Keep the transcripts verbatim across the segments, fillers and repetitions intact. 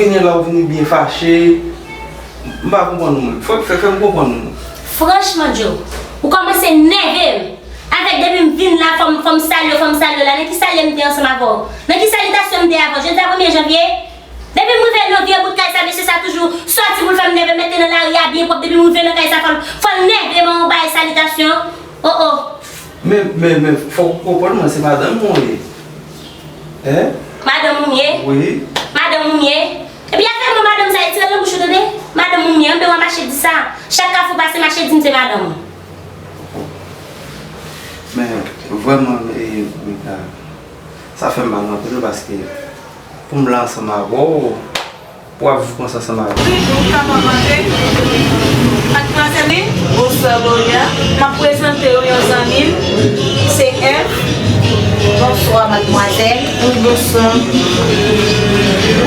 Kounye la ou vini byen fache. M pa konprann ou menm. Fò, fè, fè m konprann ou. Franchman, Joe, ou kòmanse nève m. Avèk depi m vin la, fò m, fò m salye w, fò m salye w la. Nan ki salye m te ansanm avè w? Nan ki salitasyon m te avè w? Jodi a premye janvye, depi m rive nan vye bout kay sa, mesye sa toujou sòti pou l fè m nève, mete nan lari a byen pwòp. Depi m rive nan kay sa, fò l, fò l nève m an yon bagay salitasyon. Oh, oh. Men, men, men, fòk ou konprann mwen, se madanm mwen ye. Hein? Madanm ou m ye? Wi. Madanm ou m ye? Epi afè mwen madanm sa, retire l nan bouch ou tande? Madanm ou m ye, anben w a mache di sa. Chak kafou pase, mache di m se madanm ou. Men, vrèman, e, Mika, sa fè m mal anpil wi, paske pou m la ansanm avè w, pou w ap viv konsa ansanm avè m. Toujou ka pa mande. Madmwazèl, wi. Bonswa, Gloria. M ap prezante w yon zanmi m, se Èv. Bonswa, madmwazèl. Wi, bonswa.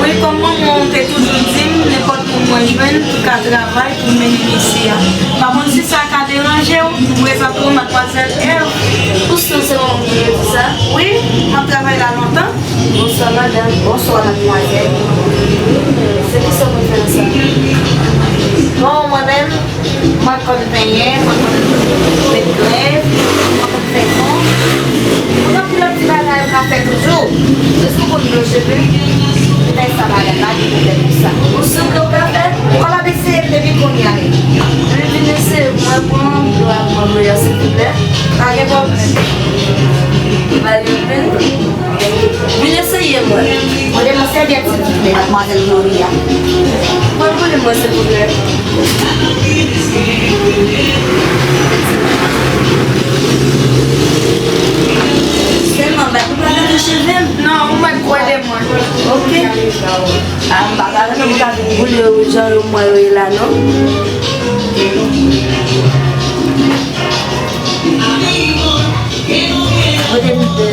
Wi, kòm manman w te toujou di m, nenpòt moun mwen jwenn ki ka travay pou mennen mesye a. M pa konn si sa ka deranje w, m prezante w madmwazèl Èv. Ou sanse yon moun ki vle di sa? Wi, m ap travay la lontan. Bonswa, madanm. Bonswa, madmwazèl. Wi, men se kisa w konn fè nan sa? Bon, mwen menm, mwen konn penyen, mwen konn met krèv, mwen konn fè fon. Mwen konn anpil lòt ti bagay m ka fè toujou. Jis pou konn dlo cheve. Lè sa bagay la, gen pwoblèm pou sa. Ou si w ka fè? Ou kapab eseye m depi kounye a menm. Vin eseye m, mwen pran dlo a pou mwen, silvouplè. Pa gen pwoblèm. Ba li yon pen. Vin eseye m wè. Mande mwen sèvyèt silvouplè, madmwazèl Gloria. Mwen konnen mwen silvouplè. Sèlman bat ou pa gate cheve m. Non, ou mèt kwè de mwen. Ok. A, m pa ka renmen m ka vin boule yo jan yo mwen yo ye la non. Kote m te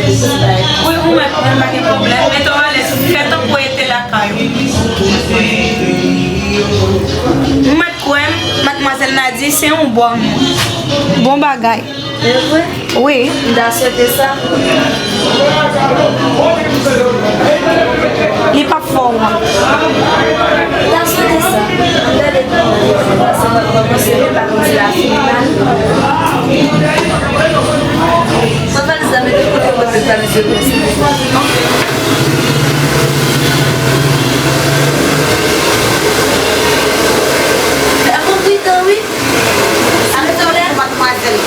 bay? Wi, ou mèt kwè m, pa gen pwoblèm. Mete w alèz, fè tankou w te lakay ou. Ou mèt kwè m, madmwazèl Nadi se yon bòn moun. Bon bagay. E vre? Wi. M ta swete sa. Li p ap fè w wont. M ta swete sa. Ann gade kòman li fè pase, mwen kòmanse, men pa konn si l ap fini mal. Pran valiz la, mete l kote w konn met valiz yo, mèsi. Fè konn pridan, wi. Sa m te wè, madmwazèl.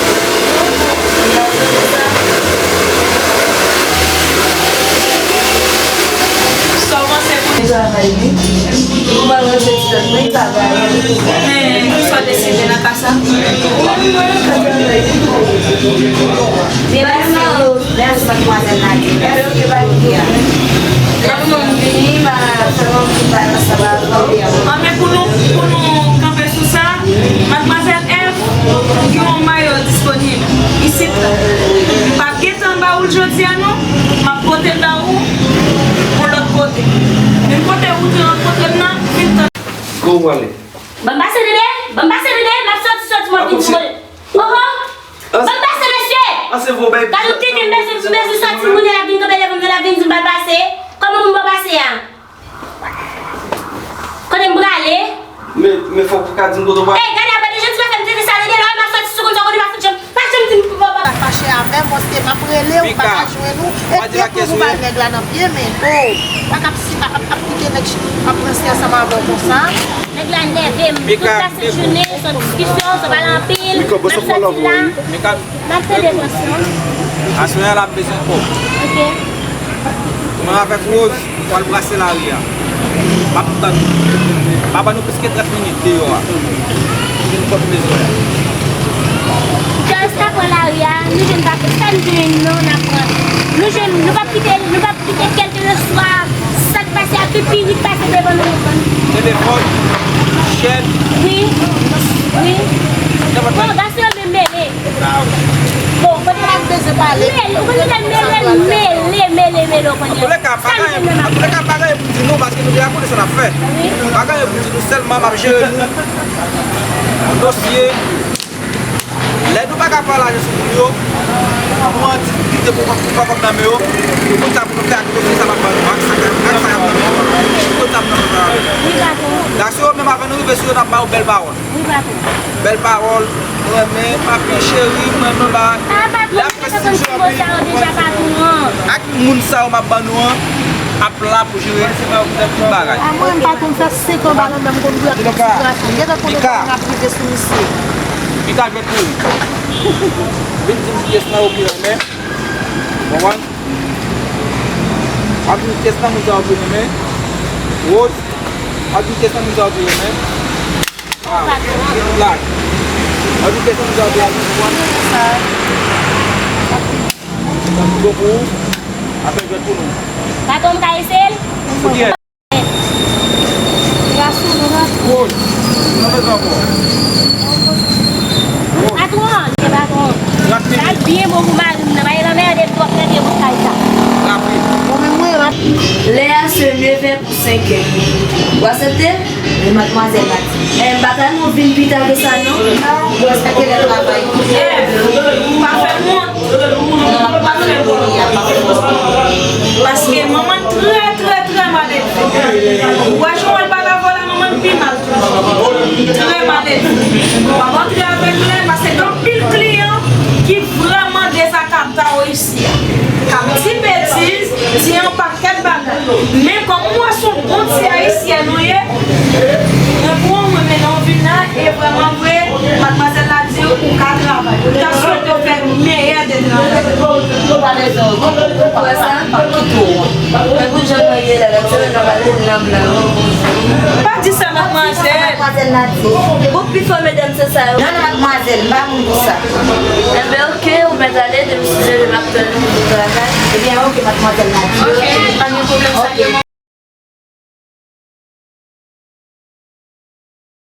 Sa w panse pou travay li? Ou pa ranse ti tèt mwen, li pa bay. Men, sa w deside nan ka sa? Mèsi, madmwazèl Nadine. Mèsi, Maria. Lè nou vini, m a fè yon ti pale ansanm avè w. Anben, pou nou, pou nou kanpe sou sa, madmwazèl Èv, gen yon mayo disponib isit la. M p ap gentan ba ou l jodi a non, m ap pote l ba ou yon lòt kote. Menm kote ou te rankontre m nan, vin tann. Kote w prale? Ban m pase tande, ban m pase tande, m ap soti, soti, m ap vin sou kote. Oho! Ban m pase, mesye! Gade yon tenten m bezwen, m bezwen soti, moun nan l ap vin kanpe devan m nan, l ap vin di m ban l pase. Kòman pou m ban w pase a? Kote m prale? Men, men fòk ou ka di m kote w prale. Ey, gade, apa de jan ti pa fè m tete sa, tande la, m ap soti sou konn sa, kote m ap fout janm, pa janm di m pou ban w pase. Pa fache avè m, paske m ap rele w, m pa ka jwenn ou, epi pou m bay nèg la nan pye, men, oh, pa k ap si, ap, ap, ap kite nèg ap ranse ansanm avè w konsa. Nèg la nève m. Tout lase jounen, se yon diskisyon, se pale anpil. N ap soti la. N ap tande tansyon. Aswè a la m bezwen kòb. Ok. Mwen avèk Rose, nou pral brase lari a. M ap tann nou. Pa ban nou plis ke trant minit deyò a. Vin kòb bezwen. Just apre lari a, nou jwenn pa sa n jwenn non, n ap pran. Nou jwenn, nou p ap kite, nou p ap Kite kèlkeswa sa k pase a, tout pirit pase devan nou. Telefòn, chèn. Wi, wi. Bon, gason yo menm mele. Bon, kote la bezwen pale. Mele, ou konn kijan mele, mele, mele, mele, ou konn. Antouleka, pa gen anyen pou di nou, paske nou deja konnen sa n ap fè. Wi. Pa gen anyen pou di nou, sèlman m ap jere nou. Dosye. Lè nou pa ka fè lajan sou moun yo, nou an difikilte pou, pou, pou kòb nan men yo. Pou konn sa pou nou fè ak dosye sa m ap ban nou, ak sa k ap, ak sa k ap nan men yo. Pou konn sa pou nou fè avè l. Wi, patwon. Gason yo menm, avan nou rive sou yo, n ap ba yo bèl pawòl. Wi, patwon. Bèl pawòl, mwen renmen, papi cheri, mwen renmen ba. A, patwon, m te konn ti mo sa yo deja, patwon. Ak moun sa yo m ap ban nou an, ap la pou jere tout bagay. A mwen, m pa konn fè senk an ba nan menm konn bwè ak ti grason. Gentan konnen kòman n ap rive sou misye. Li ka jwèt pou ou. Vin di m pyès nan yo ki renmen. Konprann? W ap di m pyès nan moun sa yo ki renmen. Rose, w ap di m pyès nan moun sa yo ki renmen. Ah, black. W ap di m pyès nan moun sa yo ki renmen. Konprann? Sa pi bon pou ou. Apre jwèt pou nou. Patwon, m ka eseye l? Pou kiyès? Woy, nou bezwen ankò. Patwon, se patwon. Sa byen bon pou mari m nan, pa gen anmède m twòp nan de bout kay sa. Rapid. Lè a se nevè pou senkè. Ou aksepte? Men madmwazèl la di. Eh, m pa ta nou vin pita ke sa non. Ou respekte lè travay. Eh, pa fè m wont. Non, pa fè m wont. Paske manman trè, trè, trè maledve. Ou wè jan w al bat avè w la, manman pi mal toujou. Trè maledve. W ap antre avèk lè, paske gen anpil kliyan ki vrèman dezakabta isi a. K ap di betiz, di yon pakèt bagay. Men kòm m wè se yon bon ti ayisyèn ou ye, mwen pran w, mwen mennen w vin la, e vrèman vre, madmwazèl la di w ou ka travay. M ta swete w fè meyè de travay. Ou pa bezwen wont. Ou wè sa? M p ap kite w wont. Men pou jan nou ye la, lòt semèn n a pale nan blan. Pa di sa, madmwazèl. Madmwazèl la di. Ou pi fò medam se sa yo. Non, non, madmwazèl, m pa moun pou sa. Enben, oke, ou mèt ale, demen sizè demen m ap tann ou pou travay. Ebyen, oke, madmwazèl Nadia. Oke, pa gen pwoblèm, salye manman.